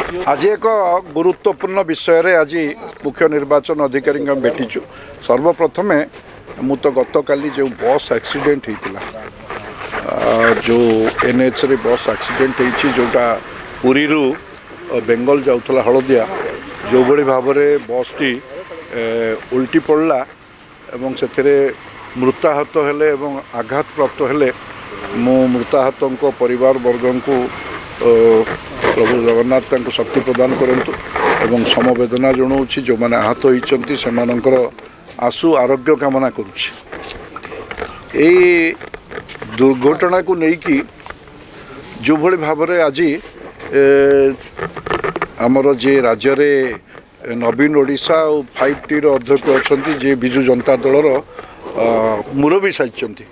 ଆଜି ଏକ ଗୁରୁତ୍ୱପୂର୍ଣ୍ଣ ବିଷୟରେ ଆଜି ମୁଖ୍ୟ ନିର୍ବାଚନ ଅଧିକାରୀଙ୍କୁ ଆମେ ଭେଟିଛୁ। ସର୍ବପ୍ରଥମେ ମୁଁ ତ ଗତକାଲି ଯେଉଁ ବସ୍ ଆକ୍ସିଡେଣ୍ଟ ହେଇଥିଲା, ଯେଉଁ ଏନ୍ଏଚ୍ରେ ବସ୍ ଆକ୍ସିଡେଣ୍ଟ ହେଇଛି, ଯେଉଁଟା ପୁରୀରୁ ବେଙ୍ଗଲ ଯାଉଥିଲା ହଳଦିଆ, ଯେଉଁଭଳି ଭାବରେ ବସ୍ଟି ଓଲଟି ପଡ଼ିଲା ଏବଂ ସେଥିରେ ମୃତାହତ ହେଲେ ଏବଂ ଆଘାତପ୍ରାପ୍ତ ହେଲେ, ମୁଁ ମୃତାହତଙ୍କ ପରିବାର ବର୍ଗଙ୍କୁ ପ୍ରଭୁ ଜଗନ୍ନାଥ ତାଙ୍କୁ ଶକ୍ତି ପ୍ରଦାନ କରନ୍ତୁ ଏବଂ ସମବେଦନା ଜଣାଉଛି। ଯେଉଁମାନେ ଆହତ ହୋଇଛନ୍ତି, ସେମାନଙ୍କର ଆଶୁ ଆରୋଗ୍ୟ କାମନା କରୁଛି। ଏଇ ଦୁର୍ଘଟଣାକୁ ନେଇକି ଯେଉଁଭଳି ଭାବରେ ଆଜି ଆମର ଯିଏ ରାଜ୍ୟରେ ନବୀନ ଓଡ଼ିଶା ଆଉ 5Tର ଅଧ୍ୟକ୍ଷ ଅଛନ୍ତି, ଯିଏ ବିଜୁ ଜନତା ଦଳର ମୁରବୀ ସାଜିଛନ୍ତି,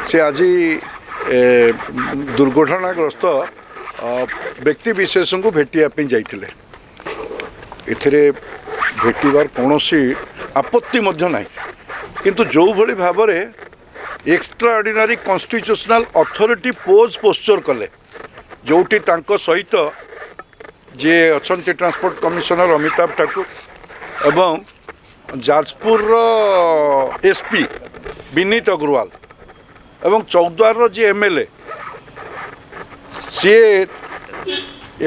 ସେ ଆଜି ଦୁର୍ଘଟଣାଗ୍ରସ୍ତ ବ୍ୟକ୍ତି ବିଶେଷଙ୍କୁ ଭେଟିବା ପାଇଁ ଯାଇଥିଲେ। ଏଥିରେ ଭେଟିବାର କୌଣସି ଆପତ୍ତି ମଧ୍ୟ ନାହିଁ, କିନ୍ତୁ ଯେଉଁଭଳି ଭାବରେ extraordinary constitutional authority pose posture କଲେ, ଯେଉଁଠି ତାଙ୍କ ସହିତ ଯିଏ ଅଛନ୍ତି ଟ୍ରାନ୍ସପୋର୍ଟ କମିଶନର ଅମିତାଭ ଠାକୁର ଏବଂ ଯାଜପୁରର ଏସ୍ପି ବିନୀତ ଅଗ୍ରୱାଲ ଏବଂ ଚୌଦ୍ୱାରର ଯିଏ ଏମ୍ଏଲ୍ଏ, ସିଏ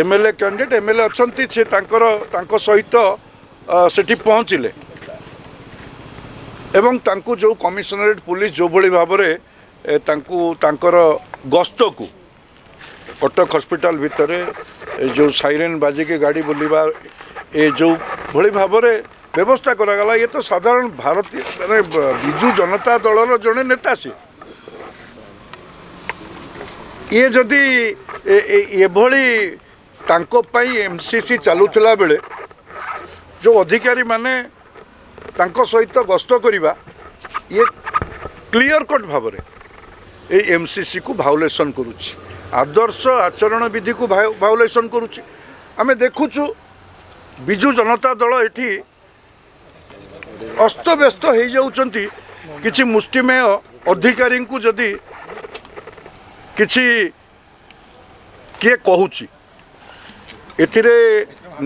ଏମ୍ଏଲ୍ଏ କ୍ୟାଣ୍ଡିଡେଟ୍, ଏମ୍ଏଲ୍ଏ ଅଛନ୍ତି, ସେ ତାଙ୍କ ସହିତ ସେଠି ପହଞ୍ଚିଲେ ଏବଂ ତାଙ୍କୁ ଯେଉଁ କମିଶନରେଟ୍ ପୁଲିସ ଯେଉଁଭଳି ଭାବରେ ତାଙ୍କୁ ତାଙ୍କର ଗସ୍ତକୁ କଟକ ହସ୍ପିଟାଲ ଭିତରେ ଏ ଯେଉଁ ସାଇରେନ୍ ବାଜିକି ଗାଡ଼ି ବୁଲିବା, ଏ ଯେଉଁ ଭଳି ଭାବରେ ବ୍ୟବସ୍ଥା କରାଗଲା, ଇଏ ତ ସାଧାରଣ ଭାରତୀୟ ମାନେ ବିଜୁ ଜନତା ଦଳର ଜଣେ ନେତା ସିଏ। ଇଏ ଯଦି ଏଭଳି ତାଙ୍କ ପାଇଁ ଏମ୍ସିସି ଚାଲୁଥିଲା ବେଳେ ଯେଉଁ ଅଧିକାରୀମାନେ ତାଙ୍କ ସହିତ ଗସ୍ତ କରିବା, ଇଏ କ୍ଲିଅର୍ କଟ୍ ଭାବରେ ଏଇ ଏମ୍ସିସିକୁ ଭାଉଲେସନ୍ କରୁଛି, ଆଦର୍ଶ ଆଚରଣ ବିଧିକୁ ଭାଉଲେସନ୍ କରୁଛି। ଆମେ ଦେଖୁଛୁ ବିଜୁ ଜନତା ଦଳ ଏଠି ଅସ୍ତବ୍ୟସ୍ତ ହେଇଯାଉଛନ୍ତି। କିଛି ମୁଷ୍ଟିମେୟ ଅଧିକାରୀଙ୍କୁ ଯଦି କିଛି କିଏ କହୁଛି, ଏଥିରେ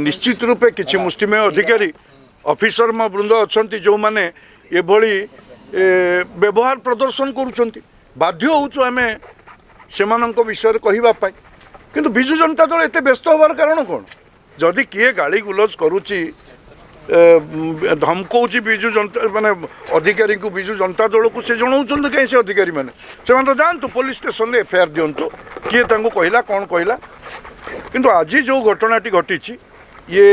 ନିଶ୍ଚିତ ରୂପେ କିଛି ମୁଷ୍ଟିମେୟ ଅଧିକାରୀ ଅଫିସର ବୃନ୍ଦ ଅଛନ୍ତି, ଯେଉଁମାନେ ଏଭଳି ବ୍ୟବହାର ପ୍ରଦର୍ଶନ କରୁଛନ୍ତି। ବାଧ୍ୟ ହେଉଛୁ ଆମେ ସେମାନଙ୍କ ବିଷୟରେ କହିବା ପାଇଁ। କିନ୍ତୁ ବିଜୁ ଜନତା ଦଳ ଏତେ ବ୍ୟସ୍ତ ହେବାର କାରଣ କ'ଣ? ଯଦି କିଏ ଗାଳି ଗୁଲଜ କରୁଛି, ଧମକଉଛି ବିଜୁ ଜନତା ମାନେ ଅଧିକାରୀଙ୍କୁ, ବିଜୁ ଜନତା ଦଳକୁ ସେ ଜଣାଉଛନ୍ତି କାହିଁ? ସେ ଅଧିକାରୀମାନେ ସେମାନେ ତ ଯାଆନ୍ତୁ ପୋଲିସ ଷ୍ଟେସନରେ ଏଫଆଇଆର୍ ଦିଅନ୍ତୁ, କିଏ ତାଙ୍କୁ କହିଲା, କ'ଣ କହିଲା। କିନ୍ତୁ ଆଜି ଯେଉଁ ଘଟଣାଟି ଘଟିଛି, ଇଏ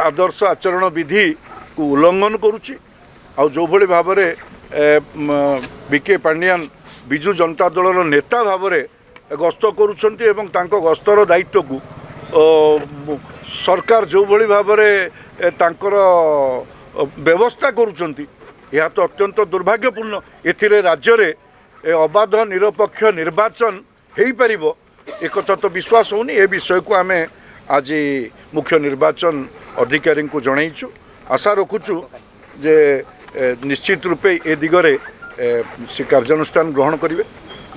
ଆଦର୍ଶ ଆଚରଣ ବିଧିକୁ ଉଲ୍ଲଂଘନ କରୁଛି। ଆଉ ଯେଉଁଭଳି ଭାବରେ ବି କେ ପାଣ୍ଡିଆନ ବିଜୁ ଜନତା ଦଳର ନେତା ଭାବରେ ଗସ୍ତ କରୁଛନ୍ତି ଏବଂ ତାଙ୍କ ଗସ୍ତର ଦାୟିତ୍ୱକୁ ସରକାର ଯେଉଁଭଳି ଭାବରେ ତାଙ୍କର ବ୍ୟବସ୍ଥା କରୁଛନ୍ତି, ଏହା ତ ଅତ୍ୟନ୍ତ ଦୁର୍ଭାଗ୍ୟପୂର୍ଣ୍ଣ। ଏଥିରେ ରାଜ୍ୟରେ ଅବାଧ ନିରପେକ୍ଷ ନିର୍ବାଚନ ହେଇପାରିବ, ଏକଥା ତ ବିଶ୍ୱାସ ହେଉନି। ଏ ବିଷୟକୁ ଆମେ ଆଜି ମୁଖ୍ୟ ନିର୍ବାଚନ ଅଧିକାରୀଙ୍କୁ ଜଣାଇଛୁ। ଆଶା ରଖୁଛୁ ଯେ ନିଶ୍ଚିତ ରୂପେ ଏ ଦିଗରେ ସେ କାର୍ଯ୍ୟାନୁଷ୍ଠାନ ଗ୍ରହଣ କରିବେ।